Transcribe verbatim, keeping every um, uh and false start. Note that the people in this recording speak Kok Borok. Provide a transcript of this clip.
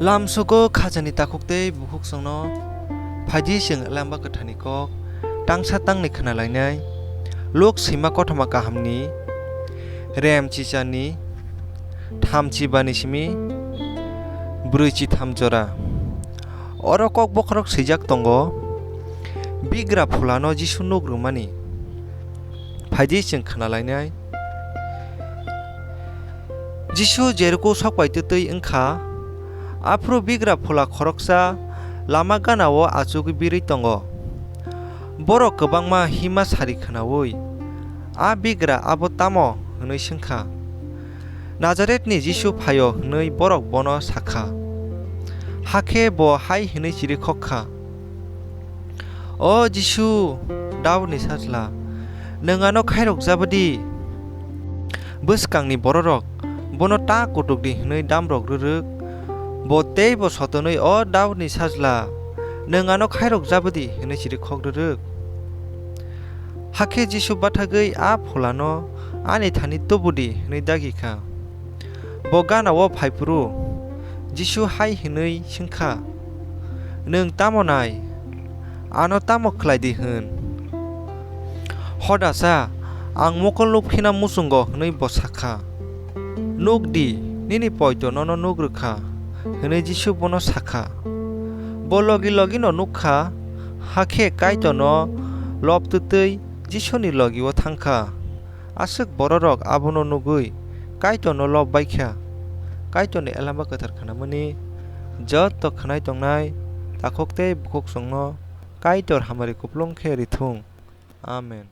Lamsogo khajani takhuk tei bukhuk chwngno phaidi chwng Lamba Kwtharni kok tangsa tangni khna lainai. Luk swima kothoma kahamni rem chichani thamchi bani simi brwi chitham jora. Oro kok bokhorok swijak tongo, Bigra phulano Jisu nuk rwmani. Phaidi chwng khna lainai. Jisu Jeriko sok pai twtwi wng kha. Aphuru bigra phula khoroksa lama gana-o achugwi birwi tongo. Borok kwbangma hima sari khnaui, "A bigra abo tamo?" hwnwi swng kha. "Najaretni Jisu phai-o," hwnwi borok bono sa kha. Hakhe bo hai hwnwi chirikhok kha, "O Jisu, Daudni Sajla, nwng ano khairok jaba di!" Bwskangni bororok bono ta kutuk di hwnwi damrok rwrwk. Bo teibo sotonwi, "O Daudni Sajla, nwng ano khairok jaba di!" hwnwi chirikhok rwrwk. Hakhe Jisu bathagwi a phulano, "Ani thani tubu di," hwnwi dagi kha. Bo gana-o phai phuru Jisu hai hwnwi swng kha, "Nwng tamo nai? Ano tamo khlai di hwn?" "Hodasa, ang mokol nuk phina muchungo," hwnwi bo sa kha. "Nuk di, nini poito nono nuk rw kha," hwnwi Jisu bono sa kha. Bo logi logino nuk kha, hakhe Kaitorno lob twtwi Jisuni logi-o thang kha. Aswk bororok abono nugwi Kaitorno lob bai kha. Kaitorni Elamba Kwthar khnamani joto khnai tongnai takhuk tei bukhuk chwngno Kaitor hamari kupulung khe ri thung. Amen.